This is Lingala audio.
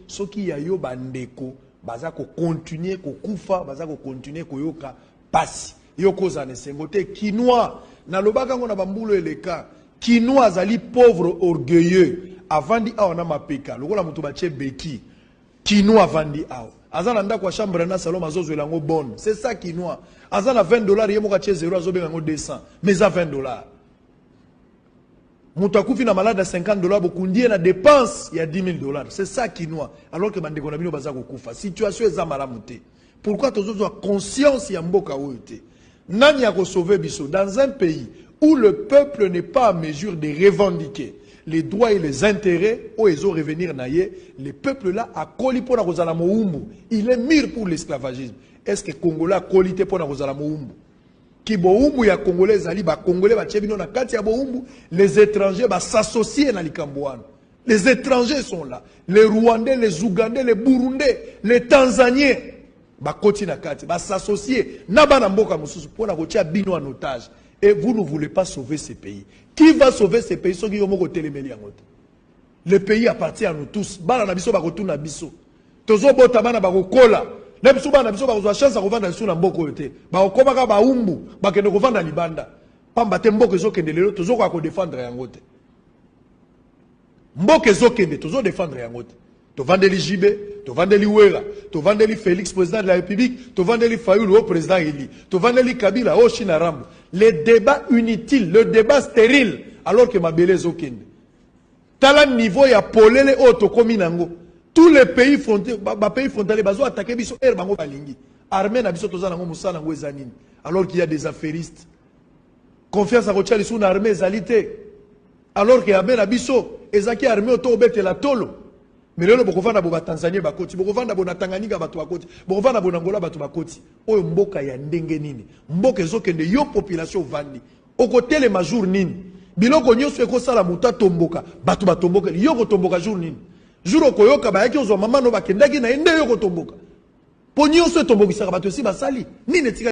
Soki ya yo bandeko baza kocontinuer kokufa, baza kocontinuer koyoka pasi, yo kozala na esengo te. Kinois, nalobaka yango na bambula eleka, Kinois azali pauvre orgueilleux. Avandi awa na mapeka lokola moto batie beki. Kinois avandi awa, aza na ndako ya chambre na salon, azozwela yango bonne. C'est ça, Kinois. Aza na 20 $, ye moko atie zéro, azobenga yango 200, mais eza 20 $. Moto akufi na malade ya 50 $, bokundi ye na dépense ya 10 000 $. C'est ça, Kinois. Alors que bandeko na bino baza kokufa, situation eza malamu te. Pourquoi tozozwa conscience ya mboka oyo te? Nani akosauve biso dans un pays où le peuple n'est pas à mesure de revendiquer les droits et les intérêts oyo ezorevenir na ye? Le peuple là akoli mpona kozala mowumbu. Il est mûr pour l'esclavagisme. Est ce que Congolais akoli te mpona kozala mowumbu? Ki bowumbu ya Congolais ezali, Bacongolais batie bino na kati ya bowumbu. Les étrangers bas'associer na likambo wana. Les étrangers sont là, les Rwandais, les Ougandais, les Burundais, les Tanzaniens, bakoti na kati, bas'associer na bana mboka mosusu mpona kotia bino en otage. Et vous ne voulez pas sauver ce pays. Qui va sauver ce pays soki yo moko otelemeli yango te? Le pays appartient à nous tous. Bana na biso bakotuna biso. Tozobota bana, bakokola na biso. Bana na biso bakozwa chance ya kovanda lisusu na mboka oyo te. Bakokomaka baumbu, bakende kovanda libanda, pamba te mboka ezokende. Lelo tozokoka kodéfendre yango te. Mboka ezokende, tozodéfendre yango te. Tovandeli JB, tovandeli Wera, tovandeli Félix, président de la République, tovandeli Fayulu, o président élu, tovandeli Kabila, o China Rambo. Les débats inutiles, le débat stérile, alors que mabele ezokende. Tala niveau ya polele oyo tokomi nango. Tous les pays frontiers, bapays frontalier bazo attaquer biso ere bango balingi. Armée na biso toza nango, mosala yango eza nini, alors qu'il y a des affairistes? Confiance akotia lisusu na armée ezali te, alors que armée na biso ezalaki armée oyo to obetela tolo. Mais lelo bokovanda bo, Batanzanie bakoti, bokovanda bo na Tanganyika, bato bakoti, bokovanda bo na Angola, bato bakoti. Oyo mboka ya ndenge nini? Mboka ezokende, yo population ovandi, okotelema jour nini? Biloko nyonso ekosala moto atomboka, bato batombokeli yo. Kotomboka jour nini? Jour okoyoka bayaki ozwa mama no, bakendaki na ye, nde yo kotomboka. Mpo nyonso etombokisaka bato esi basali nini etikali?